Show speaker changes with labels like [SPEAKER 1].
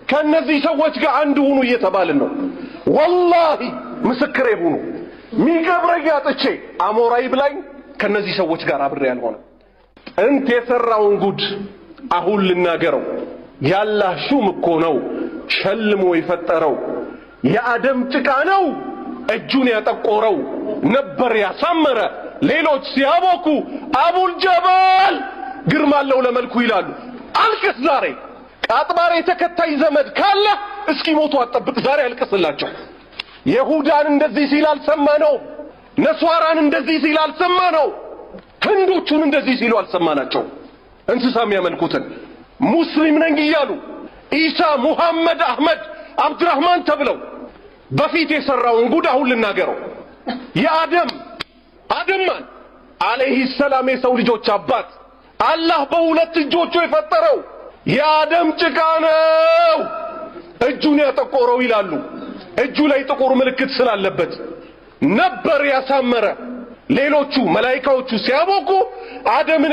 [SPEAKER 1] ከእነዚህ ሰዎች ጋር አንድ ሁኑ እየተባልን ነው። ወላሂ ምስክሬ ሁኑ። ሚገብረኝ አጥቼ አሞራ ይብላኝ ከእነዚህ ሰዎች ጋር አብሬ ያልሆነ። ጥንት የሠራውን ጉድ አሁን ልናገረው። ያላህ ሹም እኮ ነው ሸልሞ የፈጠረው። የአደም ጭቃ ነው እጁን ያጠቆረው። ነበር ያሳመረ ሌሎች ሲያቦኩ አቡል ጀበል ግርማ አለው ለመልኩ ይላሉ። አልቅስ ዛሬ ቃጥባሬ ተከታይ ዘመድ ካለ እስኪሞቱ አትጠብቅ። ዛሬ አልቅስላቸው። የሁዳን እንደዚህ ሲል አልሰማነው። ነሷራን እንደዚህ ሲል አልሰማነው። ህንዶቹን እንደዚህ ሲሉ አልሰማናቸው። እንስሳ የሚያመልኩትን ሙስሊም ነኝ እያሉ ኢሳ፣ ሙሐመድ፣ አህመድ፣ አብድራህማን ተብለው በፊት የሰራውን ጉድ አሁን ልናገረው። የአደም አደም ማን አለይሂ ሰላም የሰው ልጆች አባት አላህ በሁለት እጆቹ የፈጠረው የአደም ጭቃ ነው እጁን ያጠቆረው ይላሉ። እጁ ላይ ጥቁር ምልክት ስላለበት ነበር ያሳመረ። ሌሎቹ መላኢካዎቹ ሲያቦኩ አደምን